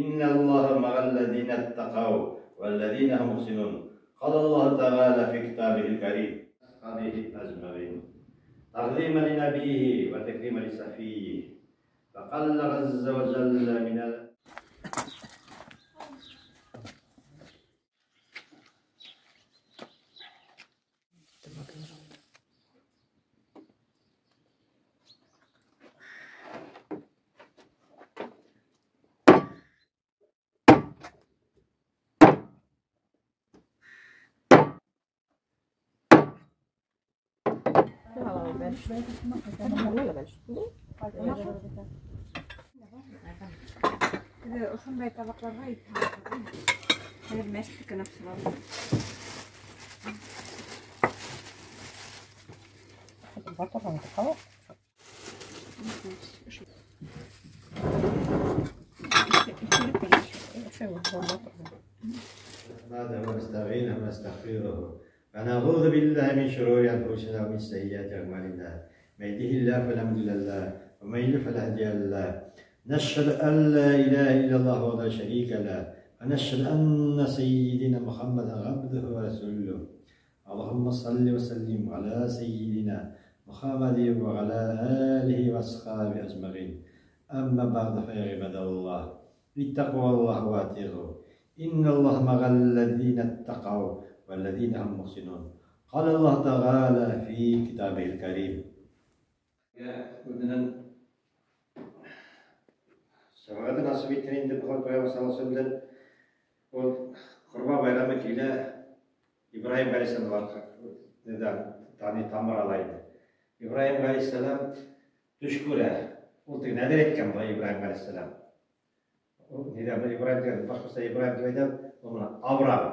إن الله مع الذين اتقوا والذين هم محسنون. قال الله تعالى في كتابه الكريم أصحابه أجمعين تعظيما لنبيه وتكريما لصفيه. فقال عز وجل من Ошондай табаҡларға ونستعينه ونستغفره ونعوذ بالله من شرور أنفسنا ومن سيئات أعمالنا. من يهده الله فلا مضل له ومن يضلل فلا هادي له. نشهد أن لا إله إلا الله وحده لا شريك له ونشهد أن سيدنا محمدا عبده ورسوله. اللهم صل وسلم على سيدنا محمد وعلى آله وأصحابه أجمعين. أما بعد فيا عباد الله اتقوا الله وأطيعوه إن الله مع الذين اتقوا والذين هم محسنون. قال الله تعالى في كتابه الكريم. Şəfaəti nasip etsin indi Muhammed Peyğəmbər sallallahu əleyhi və səlləm o Qurban bayramı ilə İbrahim əleyhissalam var. Nədən tamır alaydı. İbrahim əleyhissalam düş görə. O nədir etken bu İbrahim əleyhissalam? O nədən İbrahim deyir, başqası İbrahim deyir, o buna Avram.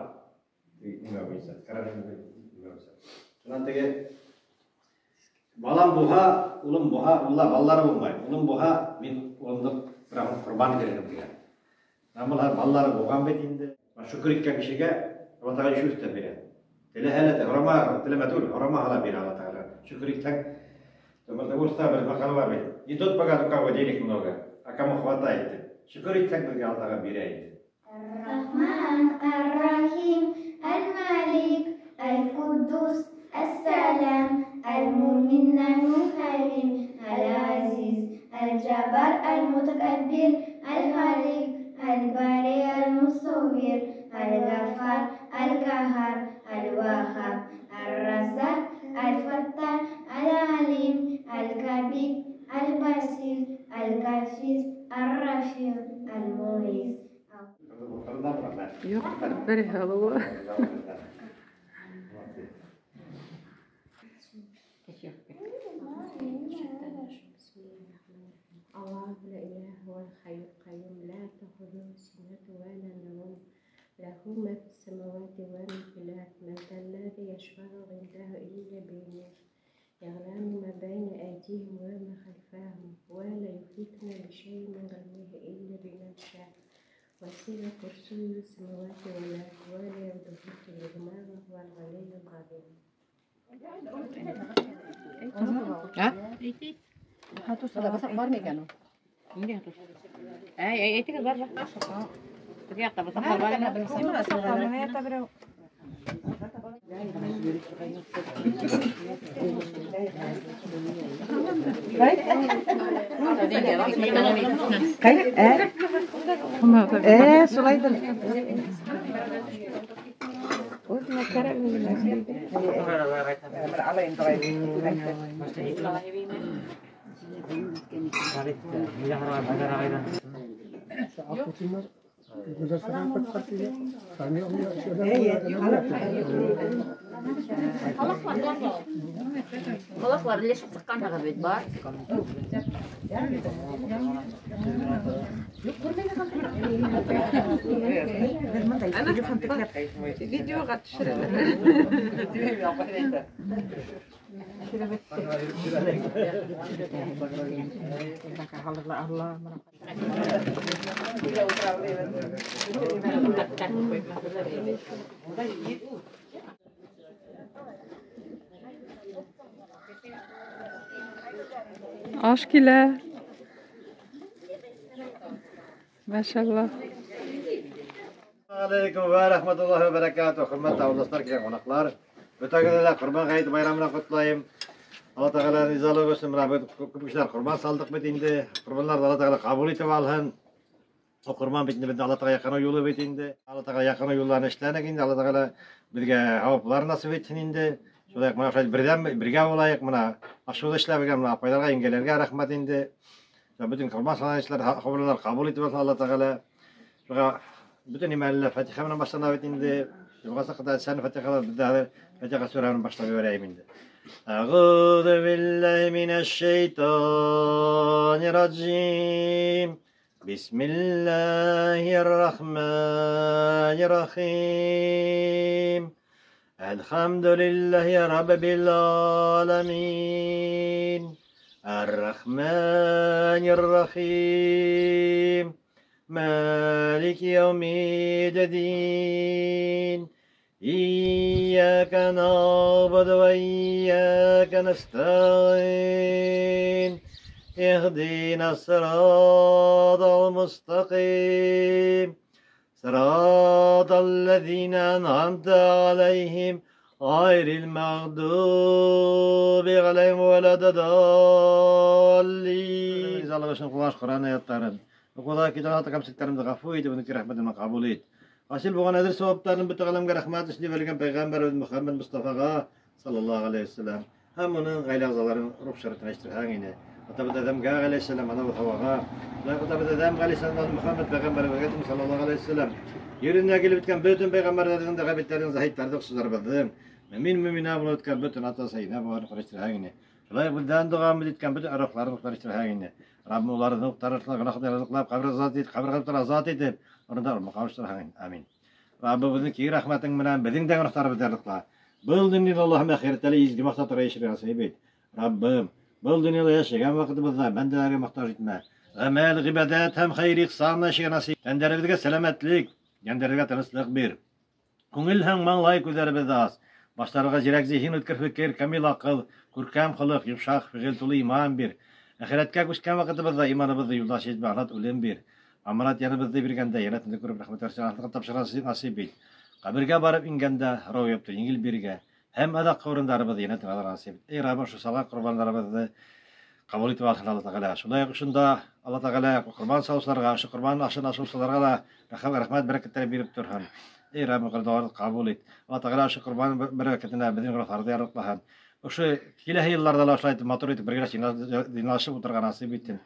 Nima bo'lsa, Şundan tege balam buha, ulum buha, ular balları bo'lmaydi. Ulum buha, men ulimni qurban qilaman degan. Mana bular balları bo'lgan bit endi. Shukr etgan kishiga Alloh taolo shu ustab beradi. Tila hala tilama tugul, horama hala beradi Alloh taolo. Shukr etsang, bir o'rta bir maqal bor bit. Не тот богат, у кого денег много, а кому хватает. Shukr etsang bizga Alloh taolo beradi. Ar-Rahman, Ar-Rahim, Al-Malik, Al-Quddus, As-Salam, Al-Mu'min, Al-Muhaymin, Al-Aziz, Al-Jabbar, Al-Mutakabbir, Al-Khaliq, Al-Bari, Al-Musawwir, Al-Ghaffar, Al-Qahhar, Al-Wahhab, Ar-Razzaq, Al-Fattah, Al-Alim, Al-Kabir, Al-Basir, Al-Hafiz, Ar-Rafi', Al-Mu'iz. Yo'q, bir halova. الله لا إله هو الحي القيوم لا تأخذه سنة ولا نوم له ما في السماوات وما في الأرض من ذا الذي يشفع عنده إلا بإذنه يعلم ما بين أيديهم وما خلفهم ولا يحيطون بشيء من علمه إلا بما شاء وسع كرسيه السماوات والأرض ولا يؤوده حفظهما وهو العلي العظيم. Балаҡлар ілешіп сыҡҡанһығыҙ бит, бар. Видеоға төшөрәләр. Аш килә. Maşallah. Алейкум вә рәхмәтуллаһи вә бәрәкәтүһ. Хөрмәтле ауылдаштар, килгән ҡунаҡлар, бөтәгеҙҙе лә Ҡорбан ғәйете байрамына ҡотлайым. Алла Тәғәләнең ризалығы өсөн бына күп кешеләр ҡорбан салдыҡ бит инде. Ҡорбанларҙы Алла Тәғәлә ҡабул итеп алһын. О ҡорбан бит инде беҙҙе Алла Тәғәлә яҡын юлы бит инде. Алла Тәғәлә яҡын юлларын эшләнек инде. Алла Тәғәлә беҙгә һауаплар насип итһен инде. Шулай бына шулай берҙәм бергә булайыҡ, бына ашыуҙы эшләп бергә бына апайларға, еңгәләргә рәхмәт инде. Бөтөн ҡорбан салған эшләр ҡабуллар ҡабул итеп алһын Алла Тәғәлә. Шуға бөтөн нимәле Фатиха менән башлана бит инде. Юлға сыҡҡанда сән Фатихалар беҙҙә хәҙер Фатиха сүрәһен башлап ебәрәйем инде. Әғуҙу биллаһи минәш шәйтанир раджим. Бисмиллаһир рахманир рахим. Әлхәмдүлиллаһи раббил аламин. Ар-Рахманир рахим. مالك يوم الدين. إياك نعبد وإياك نستعين. اهدنا الصراط المستقيم. صراط الذين أنعمت عليهم غير المغضوب عليهم ولا الضالين. Ҡур'ан аяттарын Уҡыуҙа китап кәмселектәремде ғәфү итеп, уның рәхмәтен ҡабул ит. Хасил булған әҙер сауаптарын бөтә ғаләмгә рәхмәт өсөн ебәрелгән пәйғәмбәребеҙ Мөхәммәд Мостафаға саллаллаһу алейһи вәсәләм һәм уның ғаилә ағзаларын рух шәрәфенә ирештерһәң ине. Атабыҙ Әҙәмгә ғәләйһиссәләм, анабыҙ Һауаға, атабыҙ Әҙәм ғәләйһиссәләм, Мөхәммәд пәйғәмбәребеҙгә саллаллаһу алейһи вәсәләм, еренә килеп бөткән бөтөн пәйғәмбәрҙәрҙең дә ғәбиттәрҙең, заһиттәрҙең, уҡсыларыбыҙҙың, мөмин мөминә булып үткән бөтөн ата-әсәйенә бабаларын ирештерһәң ине. Шулай беҙҙән доғамыҙ иткән бөтөн әруахларын ирештерһәң ине. Раббым уларҙы уҡтарышлы гөнаһтан ризыҡлап, ҡәбер азат ит, ҡәбер ғазабынан азат итеп, урында ҡауыштырһаң. Амин. Раббыбыҙҙың киң рәхмәтең менән беҙҙең дә гөнаһтарыбыҙҙы ярлыҡла. Был донъяла Аллаһым әхирәттә лә изге маҡсаттарға йәшәргә насип ит. Раббым, был донъяла йәшәгән ваҡытыбыҙҙа бәндәләргә мохтаж итмә. Ғәмәл, ғибәдәт һәм хәйер ихсан менән йәшәргә насип. Тәндәребеҙгә сәләмәтлек, йәндәребеҙгә тыныслыҡ бир. Күңел һәм маңлай күҙҙәребеҙҙе ас. Баштарға зирәк зиһен, үткер фекер, камил аҡыл, күркәм холоҡ, йомшаҡ фиғел тулы иман бир. Әхирәткә күскән ваҡытыбыҙҙа иманыбыҙҙы юлдаш итеп анат үлем бир. Аманат яныбыҙҙы биргәндә йәннәтеңде күреп рәхмәт тапшырған насип ит. Ҡәбергә барып ингәндә һорау япты еңел биргә һәм аҙаҡ урындарыбыҙҙы йәннәтеңә алырға насип ит. Эй Раббым, ошо салған ҡорбандарыбыҙҙы ҡабул итеп алһын Алла Тәғәлә. Шулай уҡ ошонда Алла Тәғәлә ҡорбан салыусыларға, ошо ҡорбан ашын ашыусыларға ла рәхмәт бәрәкәттәре биреп торһон. Эй Раббым, доғаларҙы ҡабул ит. Алла Тәғәлә ошо ҡорбан бәрәкәтенә беҙҙең гонаһларҙы ярлыҡлаһын. Ошо киләһе йылларҙа ла ошолай итеп матур итеп бергә йыйналышып ултырған насип итһен.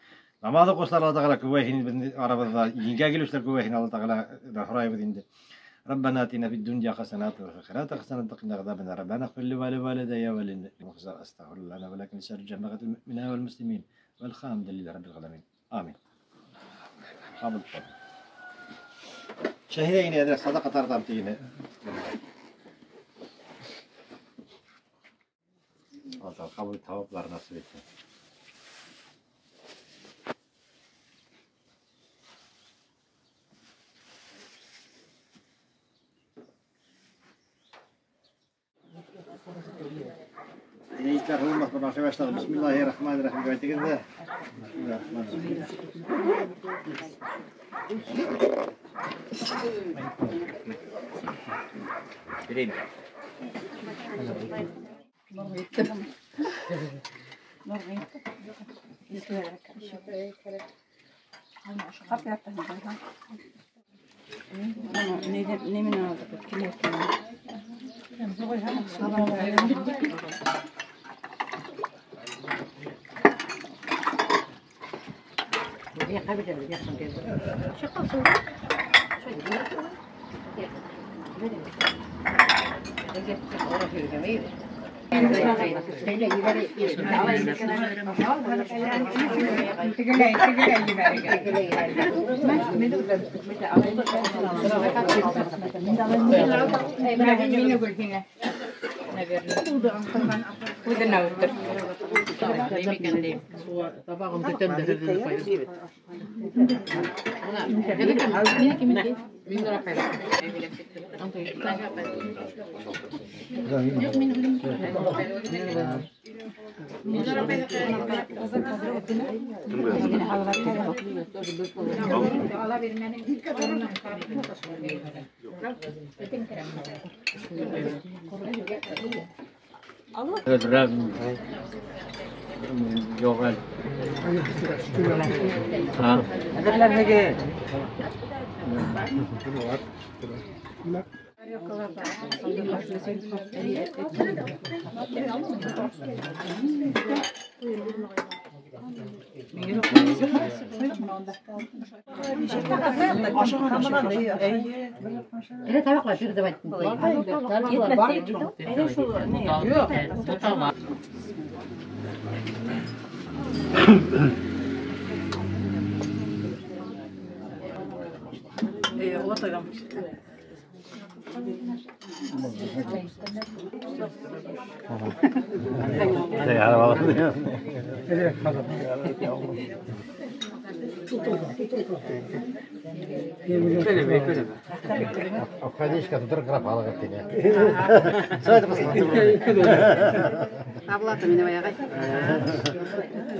Намаҙ уҡыусылар Алла Тәғәлә күбәйһен беҙҙең арабыҙҙа, дингә килеүселәр күбәйһен Алла Тәғәлә һорайбыҙ инде. ربنا آتنا في الدنيا حسنة وفي الآخرة حسنة وقنا عذاب النار. ربنا اغفر لي ولوالدي وللمؤمنين أستغفر الله لنا ولكم لسائر جماعة المؤمنين والمسلمين والحمد لله رب العالمين. آمين. قبل شهيدين يا صدقة ترتمتين. الله قبل توبlar nasip etsin. Yiğitler olmaz bu başa başladı. Bismillahirrahmanirrahim. Bismillahirrahmanirrahim. Bileyim. Наверное. Үҙенә ултыр. Табағын көтәм дә һеҙҙе ҡайҙа. Yo'q hali. Ha.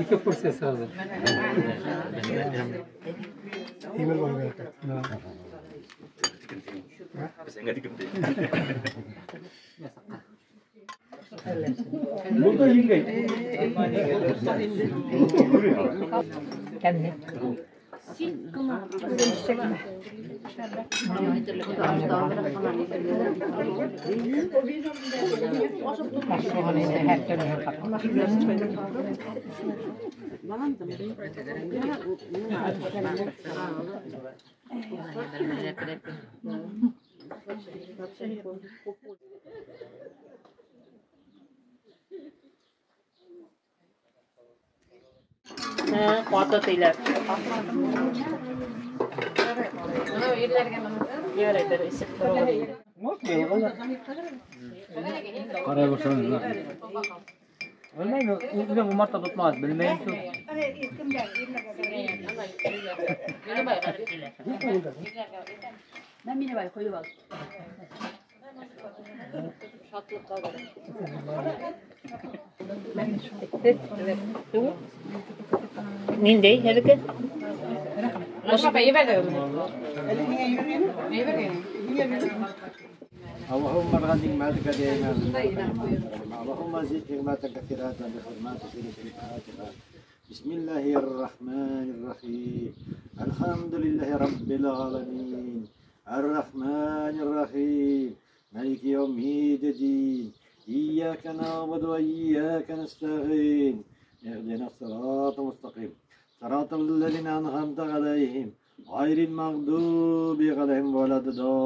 Ике порция сразу. Ҡаты тиләр. Ҡарай башланылар. Белмәйем, үҙем умарта тотмаҫ, белмәйем шул. Ниндәй һеҙҙеке? اللهم ارغد نعمتك دائما، اللهم زد نعمتك كثيرة بخدمات في. بسم الله الرحمن الرحيم. الحمد لله رب العالمين الرحمن الرحيم مالك يوم الدين إياك نعبد وإياك نستعين اهدنا الصراط المستقيم صراط الذين أنعمت عليهم غير المغضوب عليهم ولا الضالين.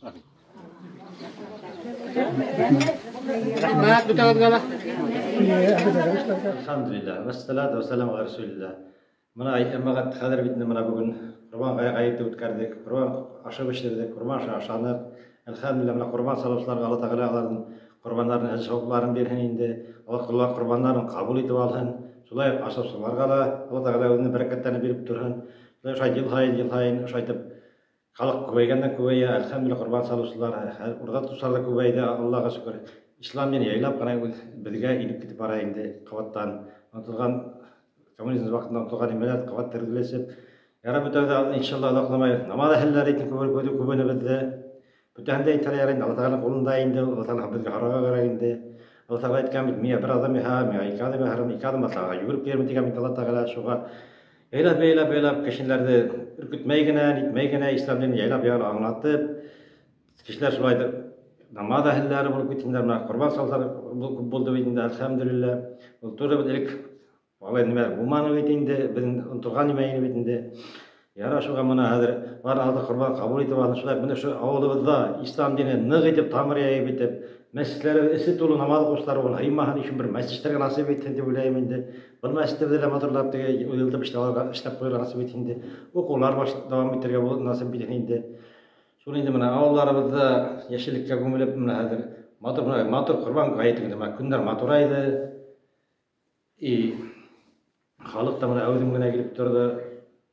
آمين. Рәхмәт бөтәгеҙгә лә. Әлхәмдүлилләһ, вәссәләтү вәссәләмү ғәлә рәсүлилләһ. Мына йәмәғәт, хәҙер бит инде мына бөгөн ҡорбан ғәйете үткәрҙек, ҡорбан ашы бешерҙек, ҡорбан ашы ашаныҡ. Әлхәмдүлилләһ, мына ҡорбан салыусыларға Алла Тәғәлә уларҙың ҡорбандарын әжер-һауапларын бирһен инде. Алла ҡоллар ҡорбандарын ҡабул итеп алһын. Шулай уҡ ашаусыларға ла Алла Тәғәлә үҙенең бәрәкәттәрен биреп торһон. Шулай ошай йыл һайын, йыл һайын ошайтып халыҡ күбәйгәндән күбәйә. Әлхәмдүлилләһ, ҡорбан салыусылар, ураҙа тотоусылар ҙа күбәйҙе, Аллаға шөкөр. Ислам дине яйлап ҡына беҙгә инеп китеп бара инде ҡабаттан. Онотолған коммунизм ваҡытында онотолған нимәләр ҡабат терелесеп. Ярабби, тәүҙә иншалла оҙаҡламай намаҙ әһелләре итеп күбәйҙе. Бөтәһен дә әйтһәләр ярай инде, Алла Тәғәләнең ҡулында инде, Алла Тәғәлә беҙгә һорарға кәрәк инде. Алла Тәғәлә әйткән бит, миңә бер аҙым яһа, миңә ике аҙым яһарым, ике аҙым атларға йүгереп килермен тигән бит Алла Тәғәлә. Шуға яйлап, яйлап, яйлап кешеләрҙе өркөтмәй генә, нитмәй генә ислам динен яйлап, яйлап аңлатып, кешеләр шулай итеп намаҙ әһелләре булып китһендәр, мына ҡорбан салһалар күп булды бит инде, әлхәмдүлилләһ. Ул тоже бит элек алай нимә булманы бит инде, беҙҙең онотолған нимә ине бит инде. Яра шуға мына хәҙер бар алды ҡорбан ҡабул итеп алһын, шулай мына ошо ауылыбыҙҙа ислам дине ныҡ итеп тамыр йәйеп итеп, мәсеттәр эсе тулы намаҙ уҡыусылар булһын, һыймаһын өсөн бер мәсеттәргә насип итһен тип уйлайым инде. Был мәсеттәрҙе лә матурлап теге уйылтып эшләп эшләп ҡуйырға насип итһен инде. Уҡыулар дауам итергә насип итһен инде. Шул инде менә авылларыбыҙҙа йәшеллеккә күмелеп, менә хәҙер матур, менә матур ҡорбан ғәйете инде, менә көндәр матурайҙы. И халыҡ та менә әүҙем генә килеп торҙо.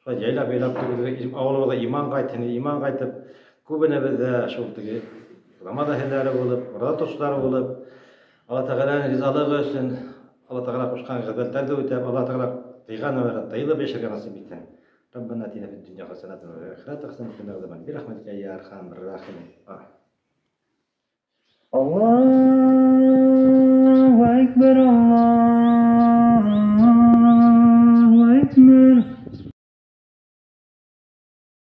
Шулай яйлап-яйлап теге ауылыбыҙға иман ҡайтты, иман ҡайтып, күбенебеҙ ҙә шул теге намаҙ әһелдәре булып, ураҙа тотоусылары булып, Алла Тәғәләнең ризалығы өсөн, Алла Тәғәлә ҡушҡан ғибәҙәттәрҙе үтәп, Алла Тәғәлә тыйған нәмәләрҙән тыйылып йәшәргә насип итһен. ربنا اتنا في الدنيا حسنة وفي الآخرة حسنة وقنا عذاب النار برحمتك يا أرحم الراحمين.